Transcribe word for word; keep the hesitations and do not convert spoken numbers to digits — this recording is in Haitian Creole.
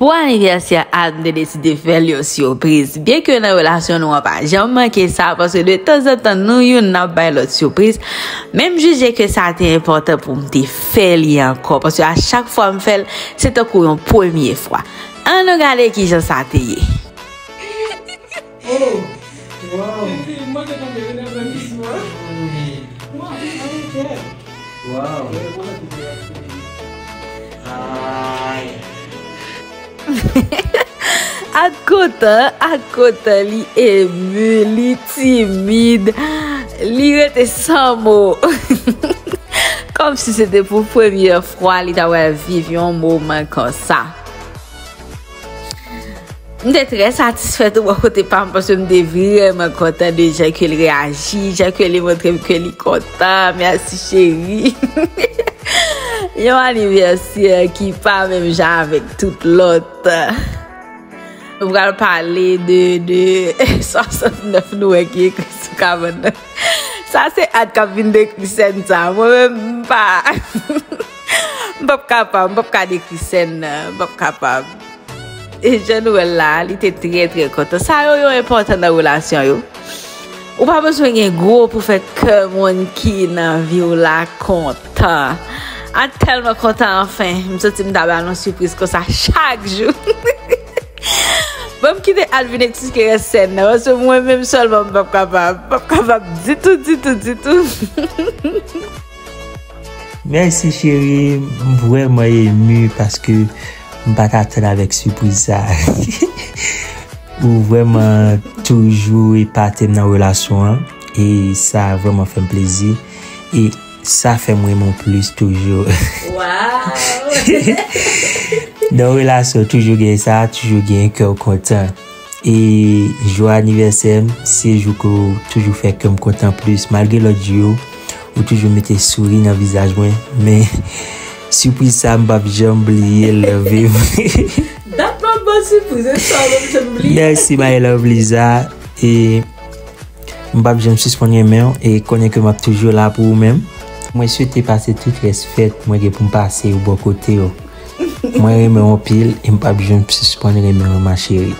Pou anivèsè Ad, m te deside fè l yon sipriz. Byenke nan relasyon nou an pa janm manke sa, paske de tanzantan nou youn n ap bay lòt sipriz, men m jije ke sa te enpòtan pou m te fè li ankò, paske a chak fwa m fè l, se tankou yon premye fwa. Ann nou gade kijan sa te ye. Oh! Wow! Mwen te tonbe nan grann istwa. Mwen, mwen, mwen, mwen. Wow! Ay! Ad kontan, Ad kontan, li eme, li timid, li rete san mo. Kòmsi se te pou premyè fwa li ta pral viv yon moman konsa. M te trè satisfè tou bò kote pa m, paske m te vrèman kontan de jan ke l reyaji, jan ke li montre m ke li kontan. Mèsi, cheri. Yon anivèsè ki pa menm jan avèk tout lòt. Nou pral pale de, de swasantnèf nou wè ki ekri sou kabann nan. Sa se Ad k ap vin dekri sèn sa. Mwen menm, m pa, m p ap kapab, m p ap ka dekri sèn nan, m p ap kapab. E jan nou wè l la, li te trè, trè kontan. Sa yo, yo enpòtan nan relasyon yo. Ou pa bezwen gen gwo pou fè kè moun ki nan vi w la kontan. Ad tèlman kontan, anfen. M santi m ta ba l yon sipriz konsa chak jou. Bon, m kite Ad vin eksplike rès sèn nan, paske mwen menm sèlman m p ap kapab. M p ap kapab ditou, ditou, ditou. Mèsi, cheri, m vrèman emu paske m pa t atann avèk sipriz sa. Ou vrèman toujou epate m nan relasyon an, e sa vrèman fè m plezi, e sa fè m renmen w plis toujou. Waw! Nan relasyon, toujou gen sa, toujou gen kè w kontan. E jou anivèsè m, se jou ke w toujou fè kè m kontan plis. Malgre lòt jou yo, ou toujou mete souri nan vizaj mwen. Men, sipriz sa, m p ap janm bliye l nan vi m. Dat m ap ban sipriz, e sa w p ap janm bliye. Mèsi, my love Liza. E m p ap janm sispann renmen w. E konnen ke m ap toujou la pou ou menm. Mwen swete pase tout rès fèt mwen gen pou m pase yo bò kote w. Mwen renmen w anpil e m p ap janm sispann renmen w, ma chérie.